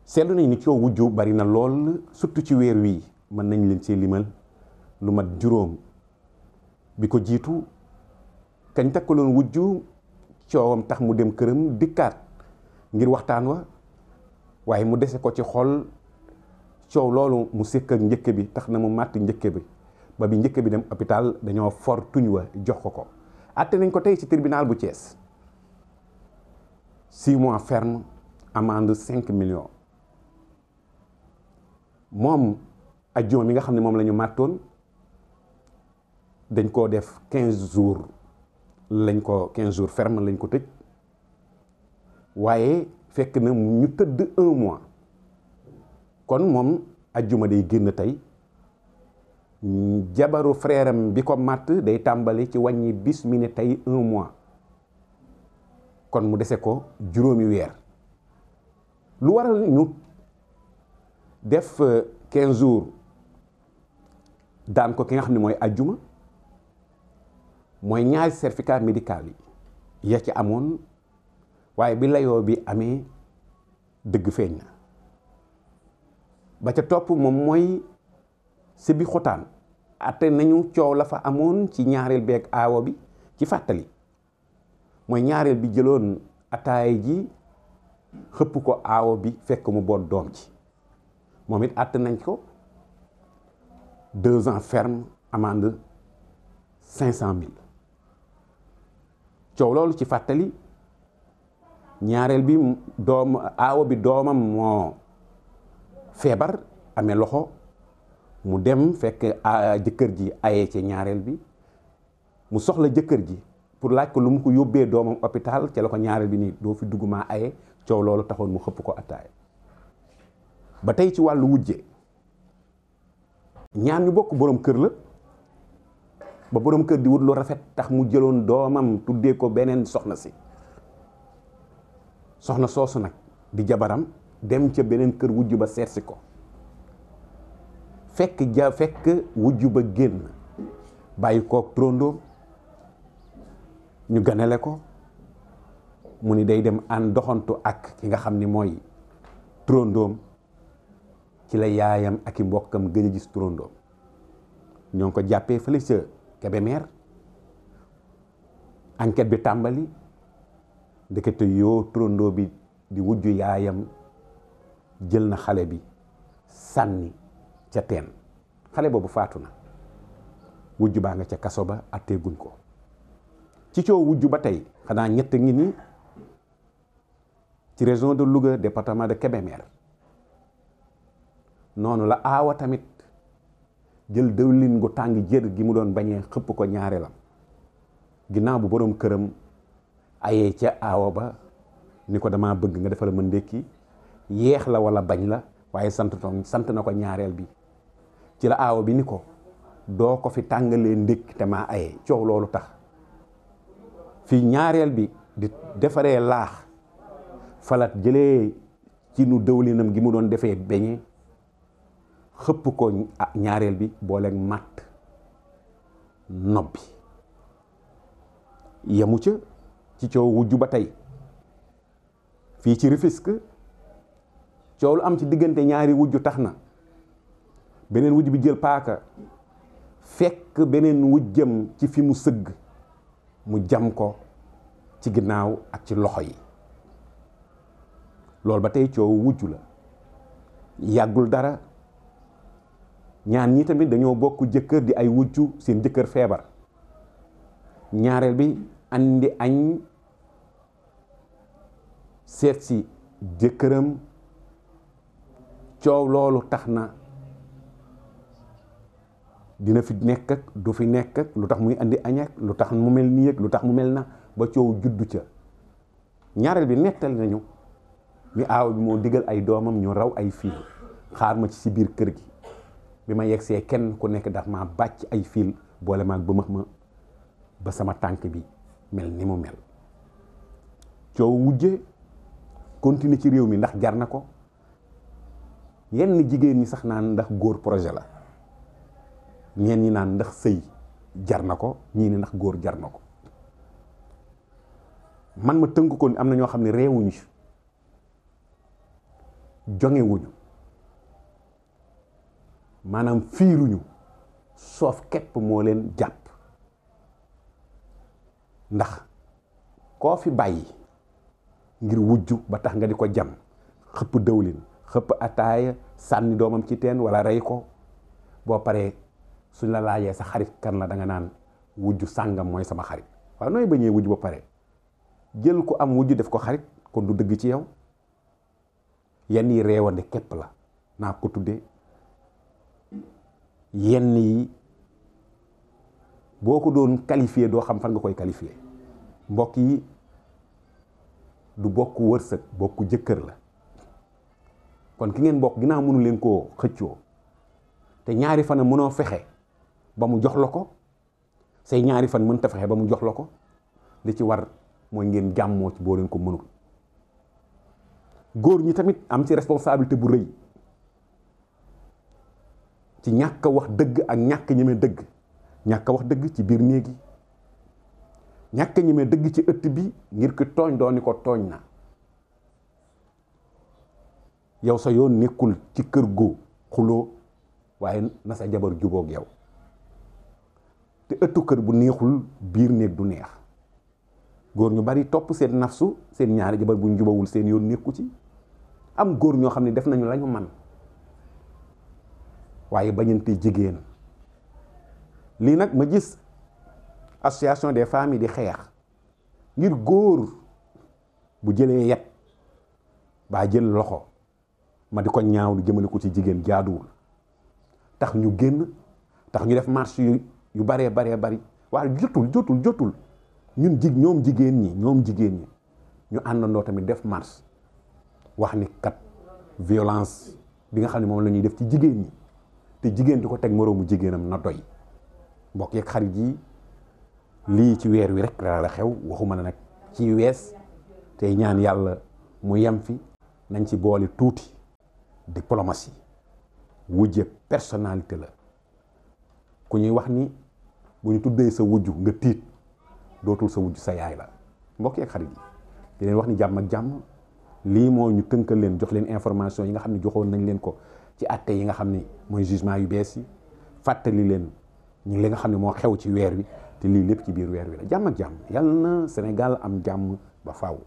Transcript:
seetlu nañ ni coow wujju bari na lool surtout ci weer wii mën nañ leen ci limal lu mat juróom bi ko jiitu kañ takkaloon wujju coowam tax mu dem këram dikkaat ngir waxtaan wa waaye mu dese ko ci xol coow loolu mu sekk ak njëkk bi tax na mu màtt njëkk bi ba bi njëkk bi dem hôpital dañoo for tuñ wa jox ko atte nañ ko tey ci tribunal bu Thiès 6 mois ferme amende 5 millions moom ajjuma mi nga xam ne moom la ñu màttoon dañ koo def 15 jours lañ ko 15 jours ferme lañ ko tëj waaye fekk na ñu tëdd 1 mois kon moom ajjuma day génn tey jabaru frère am bi ko màtt day tàmbali ci wàññi bis mi ne tey 1 mois kon mu dese ko juróomi weer lu waral ñu def 15 jours daan ko ki nga xam ne mooy ajjuma mooy ñaari certificat médical yi ya ci amoon waaye bi layoo bi amee dëgg feeñ na ba ca topp moom mooy Sébi Xotaan atte nañu coow la fa amoon ci ñaareel beeg aawo bi ci fàttali mooy ñaareel bi jëloon ataay ji xëpp ko aawo bi fekk mu boot doom ci moom it atte nañ ko 2 ans ferme amende 500 000 coow loolu ci fàttali ñaareel bi aawo bi doomam moo feebar amee loxo mu dem fekk jëkkër ji ayee ci ñaareel bi mu soxla jëkkër ji pour laaj ko lu mu ko yóbbee doomam hôpital ca la ko ñaareel bi nii doo fi dugg maa aye coow loolu taxoon mu xëpp ko attaaya ba tey ci wàllu wujje ñaar ñu bokk boroom kër la ba boroom kër di wut lu rafet tax mu jëloon doomam tuddee ko beneen soxna si soxna soosu nag di jabaram dem ca beneen kër wujj ba seetsi ko fekk wujj ba génn bàyyi koog trondoom ñu ganale ko mu ni day dem ànd doxantu ak ki nga xam ni mooy trondoom ci la yaayam ak i mbokkam gën a gis trondoom ñoo ngi ko jàppee fële ca Kébémer enquête bi tàmbali ndekete yoo trondoo bi di wujju yaayam jël na xale bi sànni ca teen xale boobu faatu na wujju baa nga ca kaso ba atteeguñ ko ci coow wujju ba tey xanaa ñett ngi ni ci région de Louga département de Kébémer noonu la aawa tamit jël dëwlin gu tàng jër gi mu doon bañee xëpp ko ñaareelam ginnaaw bu boroom këram ayee ca aawa ba ni ko dama bëgg nga defal ma ndékki yeex la wala bañ la waaye sant na ko ñaareel bi ci la aawa bi ni ko doo ko fi tàngalee ndékki te maa ayee coow loolu tax fii ñaareel bi di defaree laax falat jëlee ci nu dëwlinam gi mu doon defee beñe xëpp ko ñaareel bi booleeg màtt nobbi yemu ca ci coow wujju ba tey fii ci Rufisque coow lu am ci diggante ñaari wujju tax na beneen wujj bi jël paaka fekk beneen wujjam ci fi mu sëgg mu jam ko ci ginnaaw ak ci loxo yi loolu ba tey coow wujju la yàggul dara ñaan ñi tamit dañoo bokk jëkkër di ay wujju seen jëkkër feebar ñaareel bi andi añ seet si jëkkëram coow loolu tax na dina fi nekk ak du fi nekk ak lu tax muy andi añ ak lu tax mu mel nii ak lu tax mu mel na ba coow juddu ca ñaareel bi nettali nañu ni aaw bi moo digal ay doomam ñu raw ay fiil xaar ma ci si biir kër gi bi ma yegsee kenn ku nekk daf ma bàcc ay fiil boole maag ba ma ba sama tànk bi mel ni mu mel coow wujje continue ci réew mi ndax jar na ko yenn jigéen ñi sax naan ndax góor projet la ñeen ñi naan ndax sëy jar na ko ñii ne ndax góor jar na ko man ma tënk ko am na ñoo xam ne réewuñu jongewuñu maanaam fiiruñu soof képp moo leen jàpp ndax koo fi bàyyi ngir wujju ba tax nga di ko jam xëpp dëwlin xëpp ataaya sànni doomam ci teen wala rey ko boo paree suñ la laajee sa xarit kan la da nga naan wujju sàngam mooy sama xarit waaw nooy bañee wujju ba pare jël ko am wujju def ko xarit kon du dëgg ci yow yenn yi reewande képp la naa ko tuddee yenn yi boo ko doon qualifié doo xam fan nga koy qualifié mbokk yi du bokk wërsëg bokk jëkkër la kon ki ngeen bokk ginnaaw mënu leen koo xëccoo te ñaari fan a mënoo fexe ba mu jox la ko say ñaari fan mën ta fexe ba mu jox la ko li ci war mooy ngeen jàmmoo ci boo leen ko mënul góor ñi tamit am ci responsabilité bu rëy ci ñàkk a wax dëgg ak ñàkk ñeme dëgg ñàkk a wax dëgg ci biir néeg yi ñàkk ñeme dëgg ci ëtt bi ngir ki tooñ doon ni ko tooñ na yow sa yoon nekkul ci kër goo xuloo waaye na sa jabar jubóog yow te ëttu kër bu neexul biir néeg du neex góor ñu bari topp seen nafsu seen ñaari jabar bu jubawul seen yoon nekku ci am góor ñoo xam ne def nañu lañu man waaye bañante jigéen lii nag ma gis association des familles di xeex ngir góor bu jëlee yet baa jël loxo ma di ko ñaaw di jëmale ko ci jigéen jaaduwul tax ñu génn tax ñu def marche yu baree bari waaye jotul ñoom jigéen ñi ñu àndandoo tamit def marche wax ni kat violence bi nga xam ne moom la ñuy def ci jigéen ñi te jigéen di ko teg moroomu jigéenam na doy mbokk yeeg xarit yi lii ci weer wi rek la xew waxuma na nag ci wees tey ñaan yàlla mu yem fi nañ ci boole tuuti diplomatie wujje personnalité la ku ñuy wax ni bu ñu tuddee sa wujju nga tiit dootul sa wujju sa yaay la mbokk yeeg xarit yi di leen wax ni jàmm ak jàmm lii moo ñu tënkal leen jox leen information yi nga xam ne joxoon nañ leen ko ci àtte yi nga xam ne mooy jugement yu bees yi fàttali leen ñi li nga xam ne moo xew ci weer wi te lii lépp ci biir weer wi la jàmm ak jàmm yàlla na Sénégal am jàmm ba faaw.